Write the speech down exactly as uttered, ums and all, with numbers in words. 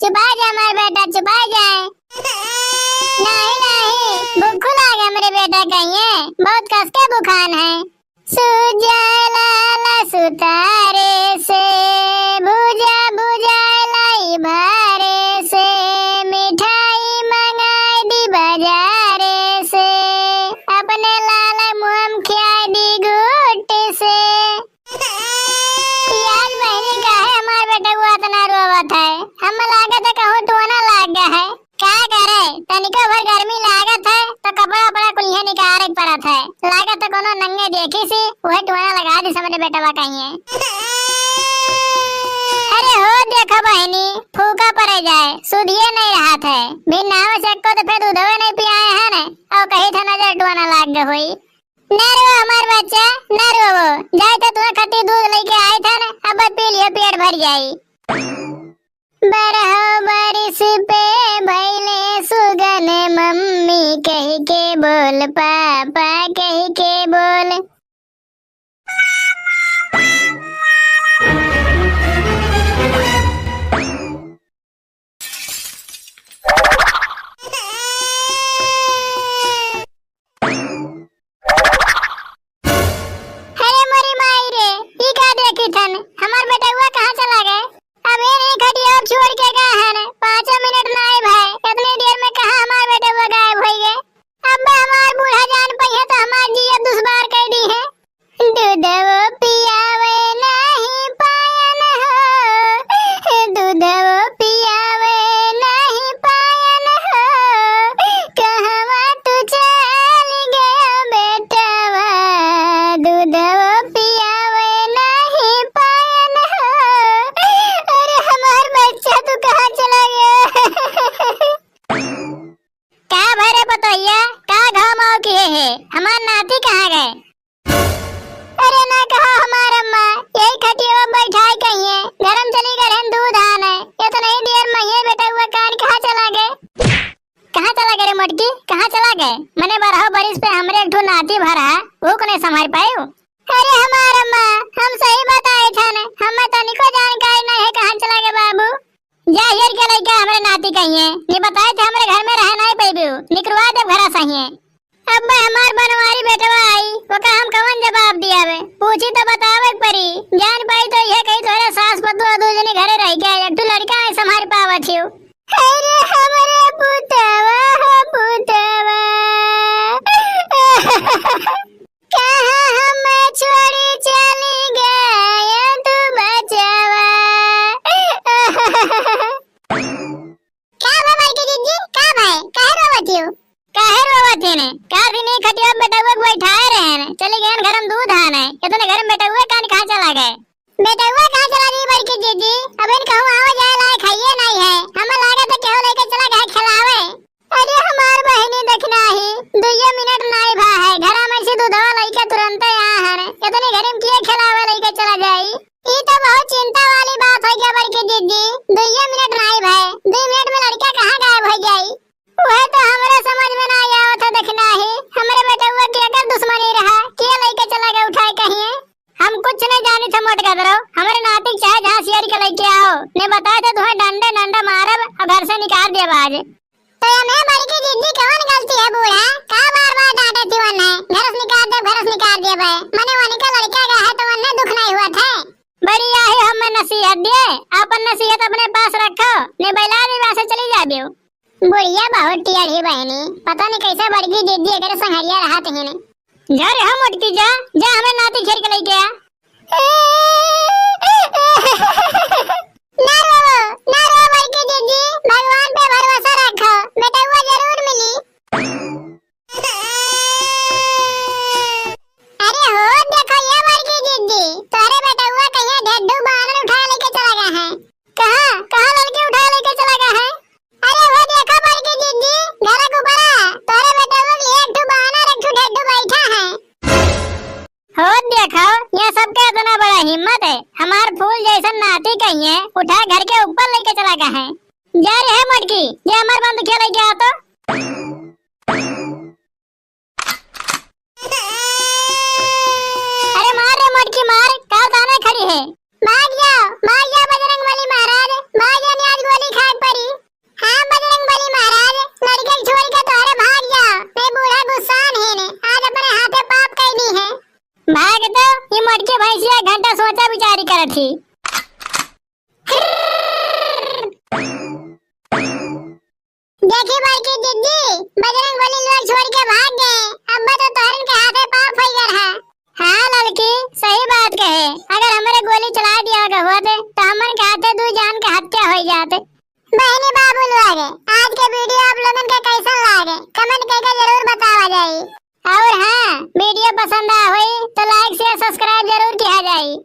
चुपाइ जा हमार बेटा, चुपाइ जाए। नाहीं, नाहीं, भूख लागे हमरे बेटा कहिए, बहुत कस के भुखान है। सूजा लाला सुतारे से, भुजा भुजा लाई भारे से, मिठाई मंगाई दी बाजारे से, अपने लाला मुहम खियाई दी गुट से। यार बहिनी, काहे हमार बेटउआ अतना रोवत है? हम लागत है कहूँ टोना लाग गया है। का करे, तनिको भर गर्मी लागत है तो कपड़ा उपड़ा कुलिहे निकारे के पड़त है। लागत है कोनो नंगे देखी सी, उहे टोना लगा दी समझे बेटवा कहिए। अरे हो देखो बहिनी, फूका पड़े जाए, सुधिए नहीं रहत है। बिन नहावे से एको तो फिर दूधवे नहीं पियाए हैं न, और कही था नजर टोना लाग गए होई। ना रो हमार बच्चा, ना रोवो। जाए तो तुम्हें खातिर दूध लेके आए थे ना, अब पी लियो, पेट भर जाई। बरहो बरिस पे भइले सुगन, मम्मी कहि के बोल, पापा कहि के बोल। अरे मोरी माई रे, ई का देखी थन? हमार बेटउआ कहाँ चला गए? अब ये नहीं खटिया छोड़ के गए हैं, पाँचों मिनट ना आए भाई, इतनी देर में कहाँ हमार बेटउआ गायब होई गए? अब हमार बूढ़ा जान पइहे तो हमार जिया दुश्वार कर दी है। दूधवो पियावे नहीं पायन हो, दूधवो पियावे नहीं पायन हो, कहवा तू चल गया बेटवा, दूधवो पियावे नहीं पायन हो। अरे हमार बच्चा तू कहाँ चला गया? का भरे पतोहिया, का घाव माव किहे है? हमार नाती कहाँ गए? अरे ना कहा हमार अम्मा, यही खटिया बैठाए कहिए, गरम चली गए हैं दूध आने। इतना ही देर में ये बेटउआ कान कहाँ चला गए? कहाँ चला गए रे मोटकी, कहाँ चला गए? मने बरहो बरिस पे हमरे एक ठो नाती भरा, वो को नहीं संभाल पाए हो? अरे हमार अम्मा, हम सही बताए थे न, हमें तनिको जानकारी नहीं है कहाँ चला गए बाबू। जा हियर के लइका हमरे नाती कहिए, नी बताए थे हमरे घर में रह नहीं पइबू, निकरवा देब घरा सहिए। अब हमार बनवारी बेटवा आई, ओका हम कवन जवाब दियावे? पूछी तो बतावे के पड़ी। जान पाई तो यह कही तोरे सास पतोह दू जने घरे रह गया, एक ठो लड़का नहीं संभाल पावत हियो। अरे हमरे पुतवा हो पुतवा। कहाँ हमें छोड़ी चली गया तू बचवा। का भा बड़की जिज्जी, का भा, काहे रोवत हियो? काहे रोवत हिने? का दिन ही खटिया में बेटउआ के बैठाए रहे ने, चली गए घर में दूध आने, इतने घर में बेटउआ कान कहाँ चला गए? बेटउआ कहाँ चला गई बड़की जिज्जी? अब इन कहूँ आवे जाए लायक हइये नहीं है। हमें लागत है केहू लेके चला गया खिलावे। अरे हमार बहिनी देखना ही, दुइये मिनट नाई भा है, घरा में से दूधवा लइके तुरंते आ हन। इतनी घड़ी में किए खिलावे लइके चला जाई? ई तो बहुत चिंता वाली बात है क्या बड़की जिज्जी? दुइये मिनट नाई भा, दुई मिनट में लड़का कहाँ गायब हो जाई? वह तो हमरे समझ में ना आवत है देखना ही, हमरे बेटउआ के अगर दुश्मनी रहा, के लइके चला गया उठाए कहिए? हम कुछ नहीं जानी थे मोट गदरो, हमरे नाती के चाहे जहाँ सियर के लइके आओ, ने बताए थे तुम्हें डंडे डंडा मारब और घर से निकाल देब आज। तो एमे बड़की जिज्जी कवन गलती है बूढ़ा? का बार बार डांटे थी वन्ने? घर से निकाल देब, घर से निकाल देब है। मने वनिका लड़का का है तो वन्ने दुख नहीं हुआ थे। बड़ी आहे हमें नसीहत दिए, अपन नसीहत अपने पास रखो, ने बैला दी वहाँ से चली जाबियो। बुढ़िया बहुत टेढ़ी बहिनी, पता नहीं कैसे बड़की जिज्जी एकरे संघरिया रहत हिन। जा रे हम मोटकी जा, जा हमरे नाती घेर के लइके आ। ना रो, ना रो बड़की जिज्जी, भगवान पे भरोसा रखो, बेटउआ जरूर मिली। अरे हो, देखो ये बड़की जिज्जी, तोहरे बेटउआ कहिया ढेड्ढू बानर उठा लेके चला गया है। कहाँ, कहाँ लड़के उठा लेके चला गया है? अरे वो देखो बड़की जिज्जी, घर के ऊपर आ, तोहरे बेटउआ के लिए एक ठो बानर, एक ठो ढेड्ढू बैठा है। हो देखो, ये सबके इतना बड़ा हिम्मत है, हमार फूल जैसन नाती कहिए उठा घर के ऊपर लेके चला गया है। जा रे है मोटकी, ये हमार बंदूकिया लेके आ तो। अरे मार रे मोटकी मार, का ताने खड़ी है? भाग जाओ, भाग जाओ बजरंग बली महाराज, भाग जाओ, नहीं आज गोली खाए के थी। देखी बड़की जिज्जी, बजरंग बली लोग छोड़ के भाग गए। अब तो तोहरन के हाथे पाँव फैगर है। हाँ ललकी, सही बात कहे। अगर हमरे गोली चला दिया गए होते, तो हमन के हाथे दू जान के हत्या हो जाते। बहनी बाबू लोग, आज के video आप लोगन के कैसन लागे, comment करके जरूर बतावा जाई। और हाँ, video पसंद आ होई, तो like, share, subscribe जरूर किया जाई।